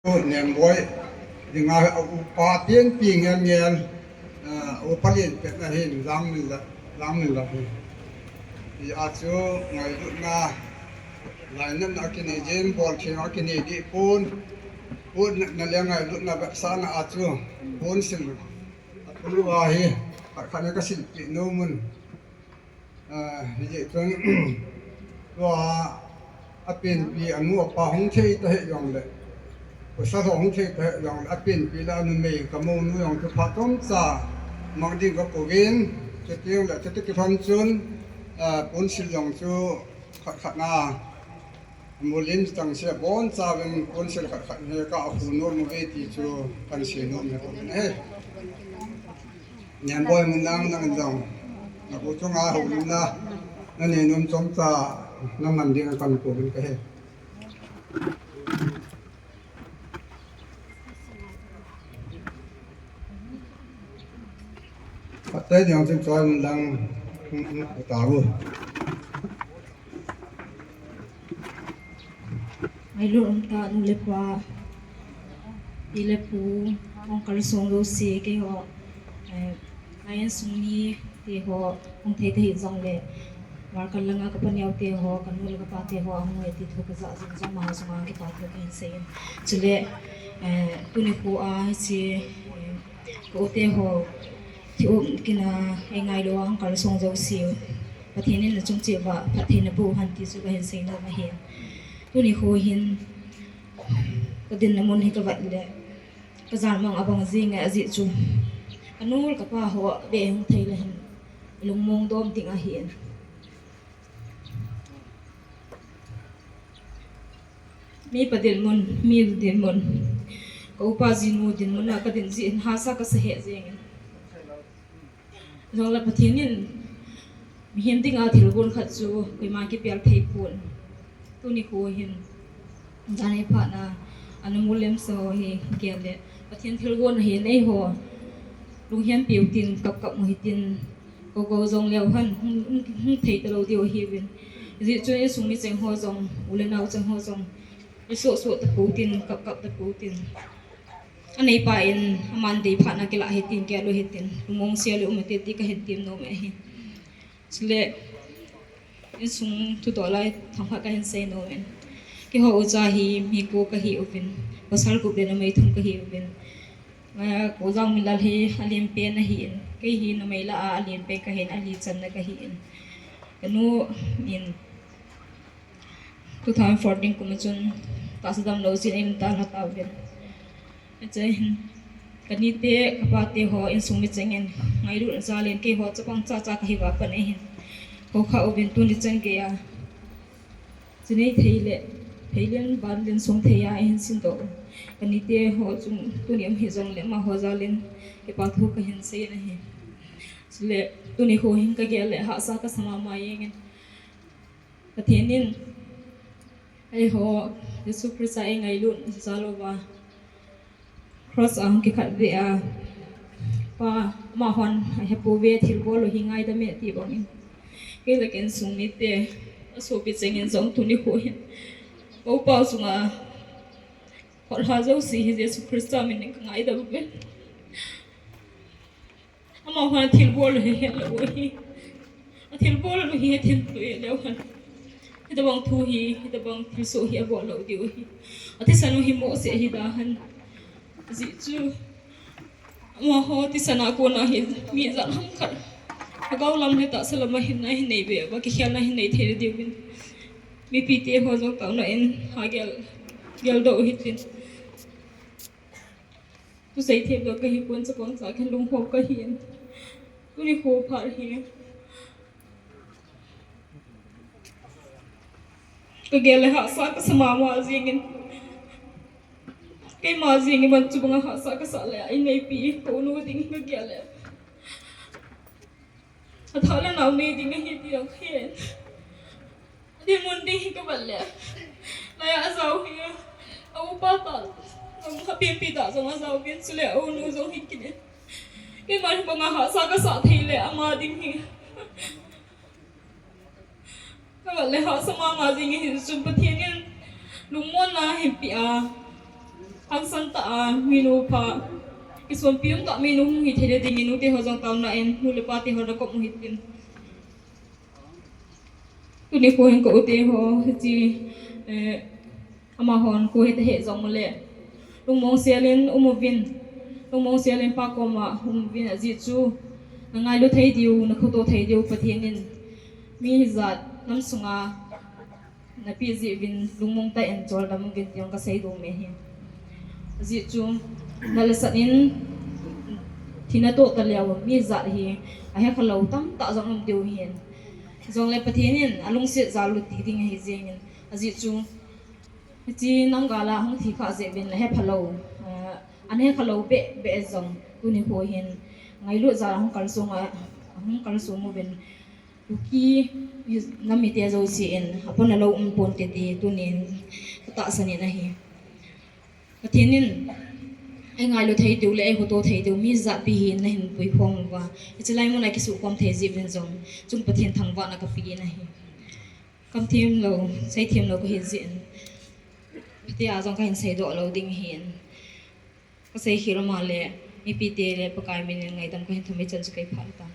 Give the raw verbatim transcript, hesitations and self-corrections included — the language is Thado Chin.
Nemboi dinga a upa pianpi ngelngel, a upa lenpen ahin, Langminlal, Langminlal hi. Hijeh a chu ngailutna, lainatna akinei jin, boltheng akinei deh pon, pon natna le ngailutna vetsahna a chu ponsil athulu ahi, khat khat in kasilpeh nom un. Hijeh chun tua apenpi anu apa hung thei tahih jongle, pasal ho hung thei tahih jongle, apenpi le anumei kamounu jong chu phat chomcha mang ding kakouvin, chutengle chuti kilhon chun ponsil jong chu khat khat na molin changseh abonchauvin ponsil khat khat hi kahu nom uve ti chu kahin sei nom e. Nemboi Minlal, nangin jong nago chunga houlimna nanei nom chomcha naman dinga kahin kouvin kahe. Phattei ding chun Choi Minlal, tao. Ngailut umtah nu le pa, pi le pu, hung kalsong jouse, keiho, eh, ka insung mite ho hung thei tahih jongle, Markal langa kapa neote ho, kanu le kapate ho ahung e ti thu kajah jing jong, amaho chunga kipa thu kahin seiyin. Chule, eh, tuni khoa hiche, eh, ka ute ho thi-um kina eingailou a hung kalsong jouse, Pathen in nachung cheh uva phatthei naboh hen ti chu kahin sei nom ahi. Tuni kho hin kadinna mun hi kavet le, kajanmang abang jenge, ajeh chu kanu le kapa ho abeh hung thei le hin ilungmong dom ding ahin. Mipa dinmun, mi dinmun, ka upa jinu dinmun a kadin jeh hin hahsa kasa heh jengin. Jongle Pathen in mihem dinga thilgon khat chu koima kipel thei pon. Tuni kho hin, jan hi phatna, ana molem sa ho hi gel le, Pathen thilgon ahin eiho lunghem peu tin, kapkap u hitin, koukou jong leu hen hung, hung, hung thei talou diu ahiuvin. Hijeh chun insung micheng ho jong, u le nao cheng ho jong, isoh soh tapou tin, kapkap tapou tin, aneipa in aman dei phatna kilah hitin, gel u hitin, lungmong sel le um ute ti kahin tem nom ahi. Chule insung thudoh lai themkhat kahin sei nom in. Keiho ucha hi mi ko kahiuvin, pasal gup le numei thum kahiuvin. Ko Jangminlal hi alenpen ahin, kei hi numei lah a alenpen kahin, ali channa kahin. Kanu in two thousand fourteen kum a chun tahsa damlou jeh in eilhung talha tauvin. Achahin, kanite, kapate ho insung micheng in ngailut jal in keiho chapang chacha kahiuva pat ahin, koukhah uvin tuni chan gei a chinei thei le, theilen vanlen song thei a eihin sindoh u. Kanite ho chung tuni um hijongle amaho jal in kipa thu kahin seiyin ahi. Chule tuni kho hin kagel le hahsa kasa mama jengin. Pathen in eiho Jesu Christa eingailut jal uva cross a hung kikhatvei a, Pa, amahon ahepouve, thilbol u hi ngaidam e ti bangin, kei le ka insung mite, asopi chengin jong tuni kho hin ka upa chunga hotlha jouse hi Jesu Christa min in kangaidam uve. Amahon athilbol u hi hetlou u ahi. Athilbol u hi hethem lou leu hen, hitobang thu hi, hitobang thilsoh hi abol lou diu ahi. Athisan u hi mohseh ahi da hen. Ajeh chu amaho thisan a kona hi mi ijat ham khat lhagao lam le tahsa lam a hinna ahin nei be uva, kikhelna ahin nei thei diuvin, mipite ho jong taona in ha gel, geldoh u hitin. Thusei themdoh kahipon, chapang cha kahin lunghom kahin. Tuni kho phat hi kagel le hahsa kasa mama jengin. Keima jeng iman chubanga hahsa kasah le, eineipi ka unu ding hi kagel le, athah le nao nei ding ahi ti jong kahen. Adinmun ding hi kavet le, nai a ajao hi, a upa tah jong, apianpi tah jong ajaovin, chule a unu jong hi kit in. Keima hi banga hahsa kasah thei le ama ding hi kavet le hahsa mama jeng ahi. Chun Pathen in lungmonna ahin peh a, Hangsan tah a minu pha, kisonpi umtah minu hung hithei le dingin, nute ho jong taona in nu le pate ho nakop u hitin. Tuni nikho hin ka ute ho hiche, amahon koi hita hih jong uleh, lungmong selin um uvin, lungmong selin Pa koma um uvin, ajeh chu nangailut thei diu, nakhoto thei diu Pathen in mi hijat nam sunga napeh jeh uvin lungmong tah in choldam uvin ti jong kasei nom e hi. Ajeh chu nalhasat in thina toh taleu mi jat hi ahekhalou tamtah jong um diu hin, jongle Pathen in alungset jal u ti ding ahi jengin, ajeh chu hiche nam gal a hung thi khah jeh uvin ahephalou, ana hekhalou behbeh jong tuni nikho hin ngailut jal a hung kalsong uvin, Kuki nam mite jouse in apona lou um ponte ti tunin katahsan in ahi. Pathen in eingailu thei diu le eikhoto thei diu mi jat pi hi nahin puikhom uva, hiche lai muna kisukhom thei jeh uvin jong chung Pathen thangvahna kape in ahi. Kamthemlou, seithemlou kahi jeh in, hitia jong kahin seidoh lou ding ahin, kaseikhel um a le mipite le Pakai min in ngaidam kahin thum e, chan chu kei phat tan.